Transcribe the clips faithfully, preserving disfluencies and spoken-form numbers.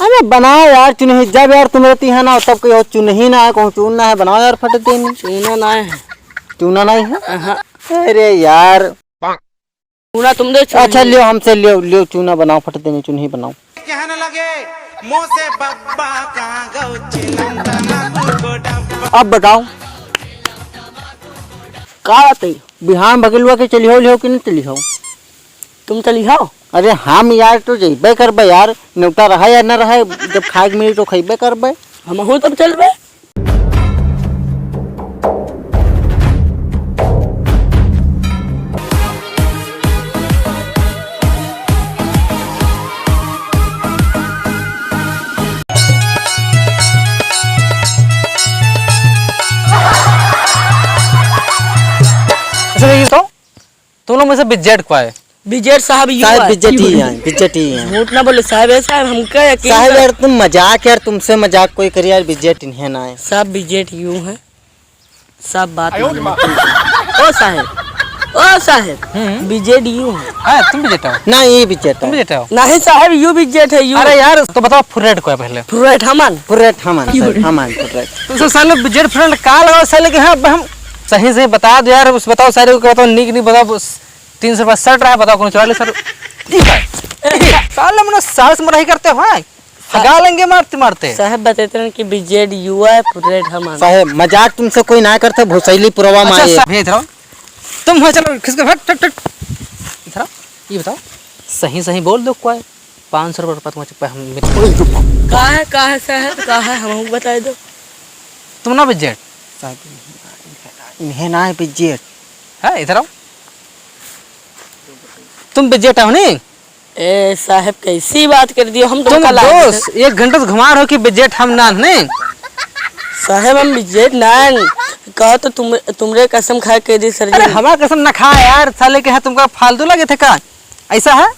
अरे बनाओ यार चुनही, जब यार तुम्हरे तिहा ना हो तब कहो चुनही ना है, कहूँ चून ना है, बनाओ यार फट देनी। चूना ना है। चूना नहीं है? अहाँ। अरे यार। चूना तुम दे, चूना अच्छा नहीं। लियो हमसे लियो, लियो चूना बनाओ फट देनी, चुनही बनाओ। कहने लगे, "मोसे बब्बा कहाँ गौ चिलम तना तुमको डब्बा।" अब बताओ। का बात है? बिहान भगलुआ के चलिहो लिहो कि नहीं चलिहो? तुम चलिहो? अरे हम यार तो जइबे करबे यार, नेवता रहा या न रहा, जब खाए के मिली तो खइबे करबे। हमहू तब चलबे। अच्छा, ये बताओ, तुम लोग में से बिजेट कौन है? बिजेट साहब यू साहब है। बिजेट ही हैं, बिजेट ही हैं। झूठ ना बोले साहब, है साहब, हमका यकीन साहब कर- यार, तुम मजाक यार, तुमसे मजाक कोई करे यार, बिजेट इन्हें ना है। साहब बिजेट यू है, सब बात आयो रे माँ। माने। ओ साहब, ओ साहब, हम्म। बिजेट यू है। हाँ, तुम बिजेट हो। ना, ये बिजेट तुम है। बिजेट हो। नहीं साहब, यू बिजेट है, यू। अरे यार, तो बताओ फुर्रेट कौन है पहले? फुर्रेट हमन। फुर्रेट हमन, क्यों साहब, रे? हमन फुर्रेट। तो साले बिजेट फुर्रेट का लगाओ साले के? हाँ, अब हम सही सही बता दो यार, उस बताओ सारे को बताओ, नीक नीक बताओ, बस तीन सौ रुपया शर्ट रहा, बताओ कौन चुरा ले सर। ई का? साले मने साहब से मराही करते हो, हैं? हगा लेंगे मारते मारते। साहब बतैते रहन कि बिजेड यू है, फुर्रेट हमन। साहब, मजाक तुमसे कोई ना करता, भोसैली पुरवा में अच्छा, आए। सा-, भेज रहा हूँ। तुम हो, चलो, खिसके, फट, फट, फट। इधर आओ, ये बताओ, सही सही बोल दो, कोई पाँच सौ रुपये रुपया तुम्हारे चुप्पा हम मिल- का है, का है साहब, का है, हमहू बताए दो। तुम ना बिजेट। साहब, इन्हें ना है बिजेट। है, इधर आओ। तुम बिजेट हो नहीं? ए साहब, कैसी बात कर दियो? हम तुम तुमका लाज दोस्त, एक घंटे से घुमा रहो कि बिजेट हम ना, नहीं? साहब, हम बिजेट ना, कहा तो तुम, तुमरे कसम खा के दी सर जी। अरे, हमार कसम ना खा यार, साले के है तुमका फालतू लगे थे का? ऐसा है?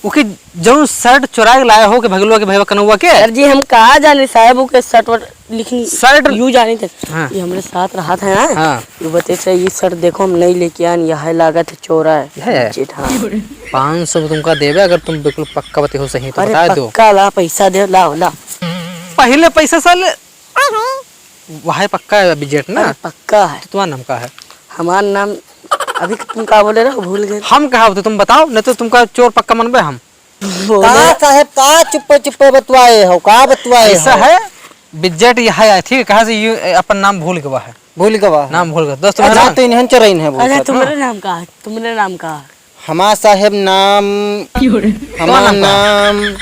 उके जौन शर्ट चुरा के लाए हो के भगलुआ के भैया कनौआ के? सर जी, हम कहाँ जाने साहब, उके शर्ट वर्ट लिखनी शर्ट यू जानी थे। हाँ। ये हमरे साथ रहा था ना। हाँ। ये बते से, ये शर्ट देखो, हम नहीं लेके आन, यह लागत है चोरा है। यह है? जी, हाँ। पाँच सौ तुमका देवे, अगर तुम बिल्कुल पक्का बते हो सही तो अरे बता दो। पक्का ला, पैसा दे, लाओ, ला। पहले पैसा साले, वह पक्का है बिजेट ना? अरे पक्का है। तो तुम्हारा नाम का है? हमार नाम, अभी तुम का बोले रहो, भूल गए। हम कहा होते, तुम बताओ, नहीं तो तुमका चोर पक्का मनबे हम। बोले। का साहेब, का चुप्पे चुप्पे बतवाए हो, का बतवाए ऐसा हो? है, बिजेट यह है, ठीक है, कहाँ से यू, अपन नाम भूल गवा है। भूल गवा है। नाम भूल गवा। दोस्त अच्छा, मेरा तो इन्हन चोरइन है, बोल अच्छा, सकत, तुम्हारे हाँ। नाम का है? तुम्हारे नाम का है? हमार साहेब नाम, क्यों रे? हमार कौन नाम का? नाम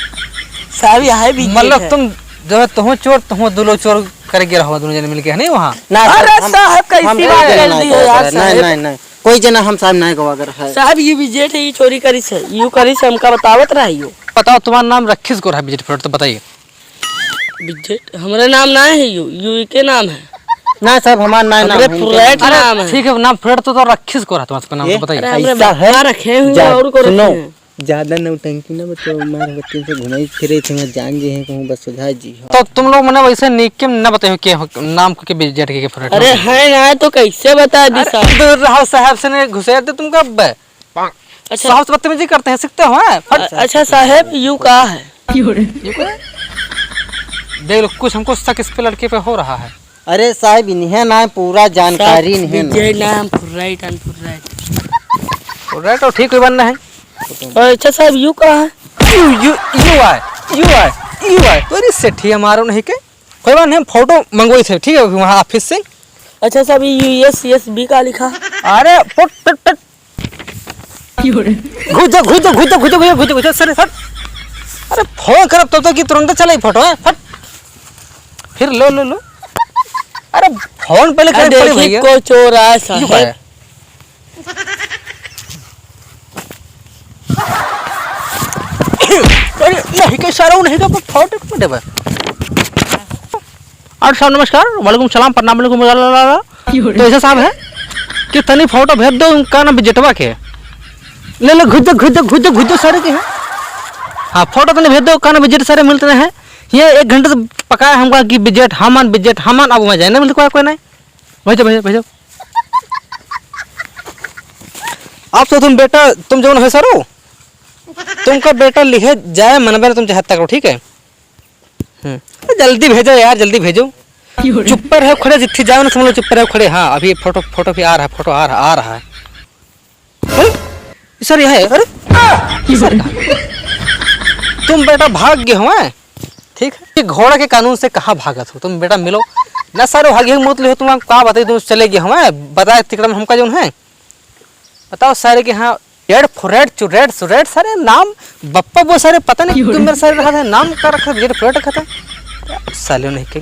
साहब, यह है बिजेट मतलब है। तुम जो है, तुम चोर, तुम दो लोग चोर करे गए रहो, दोनों जने मिलके, है नहीं वहाँ? ना, अरे हम, साहब, कैसी हम बात कोई कर जना दी हो यार, नहीं, साहब। नहीं, नहीं। कोई जना हम साहब नहीं गवा कर है। साहब, ये बिजेट है, ये चोरी करी से, यू करी से, हमका बतावत रहा यू। बताओ, तुम्हारा नाम रखिस को रहा बिजेट फ्रॉड, तो बताइए। बिजेट, हमारा नाम ना है यू, यू के नाम है। ना साहब, हमारा ना, नाम हमरे है, इनके फ्रॉड नाम है। नाम है। ठीक है, नाम फ्रॉड तो, तो रखिस को रहा तुम्हारा नाम, ये तो बताइए। अरे, हमरे ऐसा है, बता रखे हुए जा-, और को रखे सुनो, हैं। ज्यादा नौटंकी ना बच्चों, मार बच्चों से घुमाई फिरे थे, वहाँ जान गए हैं, कहूँ बस सुधा जी हो। तो तुम लोग मने वैसे नीक के न बताओ के हो, नाम के बिजेट के, के फ्रॉड अरे हो? है ना, तो कैसे बता दी अरे साहब? दूर रहो साहब से, नहीं घुसेड़ दे तुमका अब। अच्छा। साहब से बदतमीजी करते हैं, सीखते हो, हैं? फट। अ-, अच्छा साहब, यू का है? यू का है? देख लो, कुछ हमको शक इस पे लड़के पे हो रहा है। अरे साहब, इन्हें ना है, पूरा जानकारी साहब, इन्हें ना है। विजय नाम फुर्राइट and फुर्राइट। फुर्राइट तो ठीक कोई बनना है। और अच्छा साहब, यू का है? यू, यू, यू आए, यू आए, यू आए। तो अरे सेठी हमारो नहीं के। कोई बात नहीं, हम फोटो मंगवाई थे, ठीक है, वहाँ ऑफिस से। अच्छा साहब, ये यू एस एस बी का लिखा? अरे, फुट, फुट, फुट। घुस जा, घुस जा, घुस जा, घुस जा, घुस जा, घुस जा, सर, सर। अरे, फोन करब तब तक कि तुरंत चले फोटो, हैं? फट। फिर लो, लो, लो। अरे, फोन पहले अरे, करे पड़े देखिए, भैया। कोई चोर आया, यू साहब। का है? अरे, नहीं के सारा, नहीं के, फोटो में देबे। और साहब, नमस्कार, वालेकुम सलाम, प्रणाम, वालेकुम, ला, ला, ला, ला। तो ऐसा साहब है कि तनी फोटो भेज दो, उनका नाम बिजेटवा के। ले, ले, घुस दो, घुस दो, घुस दो, घुस दो, सारे के हैं। हाँ, फोटो तनी भेज दो, उनका नाम बिजेट सारे मिलते हैं। ये एक घंटे से पकाया हमका कि बिजेट हमन, बिजेट हमन, अब मैं जाए ना मिलते कोई, कोई नहीं। भेजो, भेजो, भेजो। अब तो तुम बेटा, तुम जौन है सरो, तुमका बेटा लिहे जाए मनबे ना, तुम चाहे तक रहो, ठीक है? हम्म। जल्दी भेजो यार, जल्दी भेजो। चुप्पे रहो खड़े, जित्थे जाओ ना समझ लो, चुप्पे रहो खड़े। हाँ, अभी फोटो, फोटो भी आ रहा है, फोटो आ रहा, आ रहा है। अरे, सर, यह है, अरे, सर, तुम बेटा भाग गए हो, हैं? ठीक है, ये घोड़ा के कानून से कहाँ भागत हो तुम? बेटा मिलो ना, सारे भागे हो, मौत ले हो, तुम का बताई, तुम चले गए हो, हैं? बताए तिकड़ा में हमका जौन है, बताओ सारे के। हाँ, एड फुरेड चुरेड सुरेड, सारे नाम बप्पा वो सारे, पता नहीं क्यों तुम मेरे सारे रहा था, नाम का रखा, एड फुरेड रखा था। साले नहीं के,